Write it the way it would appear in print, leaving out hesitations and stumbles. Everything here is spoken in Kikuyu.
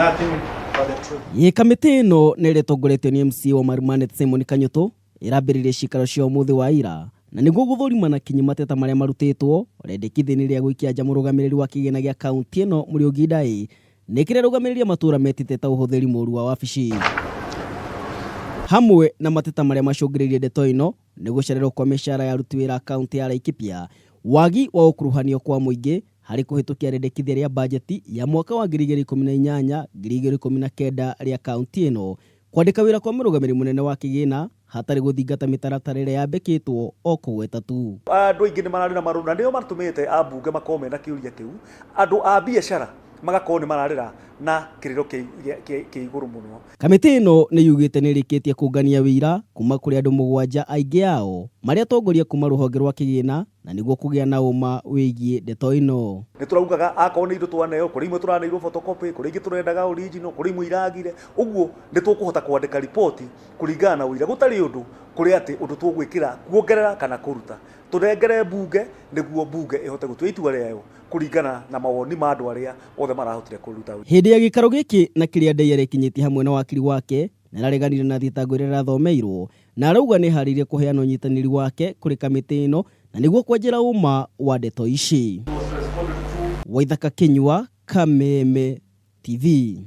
Nothing but the truth. Ĩ kamĩtĩ ĩno nĩ ĩrĩa ĩtongoretio nĩ MCA wa Marimanet Simon Kanyũtũ ĩrambĩrĩirie ciikaro cia ũmũthĩ wa ira na nĩguo gũthũrima na kinyi mateta marĩa marutĩtwo rĩendekithia-inĩ rĩa gũikia nja mũrũgamĩrĩri wa kĩgĩna gĩa kaunti ĩno Mũrĩũgi Ndai nĩ kĩrĩa arũgamĩrĩri a matũra metĩte ta ũhũthĩri mũru wa wabici. Hamwe na mateta marĩa macũngĩrĩirie ndeto ĩno nĩ gũcererwo kwa mĩcara ya aruti wĩra a kaunti ya Laikipia, wagi wa gũkuruhanio kwa mũingĩ harĩ kũhĩtũkia rĩendekithia rĩa bajeti ya mwaka wa 2018 2019 rĩa kaunti ĩno, kwandĩka wĩra kwa mũrũgamĩrĩri mũnene wa kĩgĩna hatarĩ gũthingata mĩtaratara ĩrĩa yambĩkĩtwo o kũgweta tu. Andũ aingĩ nĩ mararĩra marũrũ na nĩo matũmĩte ambunge makorwo mena kĩũria kĩu, andũ a biacara magakorwo nĩ mararĩra na kĩrĩro kĩ igũrũ mũno. Kamĩtĩ ĩno nĩ yugĩte nĩ ĩrĩkĩtie kũngania ũira kuma kũrĩ andũ mũgwanja aingĩ ao marĩ atongoria kuma rũhonge rwa kĩgĩna na nĩguo kũgĩa na ũma wĩgiĩ ndeto ĩno. Nĩ tũraugaga akorwo nĩ indo twaneo, kũrĩ imwe tũraneirwo photocopy, kũrĩ ingĩ tũrendaga original, kũrĩ imwe iragire, ũguo nĩ tũkũhota kwandĩka riboti kũringana na ũira, gũtarĩ ũndũ kũrĩ atĩ ũndũ tũgwĩkĩra kuongerera kana kũruta. Tũnengere mbunge nĩguo mbunge ĩhote gũtua itua rĩayo kũringana na mawoni ma andũ arĩa othe marahotire kũruta wĩra. Hĩndĩ ya gĩikaro gĩkĩ na kĩrĩa Ndei arekinyĩtie hamwe na wakiri wake, nĩarareganire na thitango ĩrĩa ĩrathomeirwo na arauga nĩeharĩirie kũheana ũnyitanĩri wake kũrĩ kamĩtĩ ĩno na nĩguo kwenjera ũma wa ndeto ici. Waithaka Kĩnyua, Kameme TV.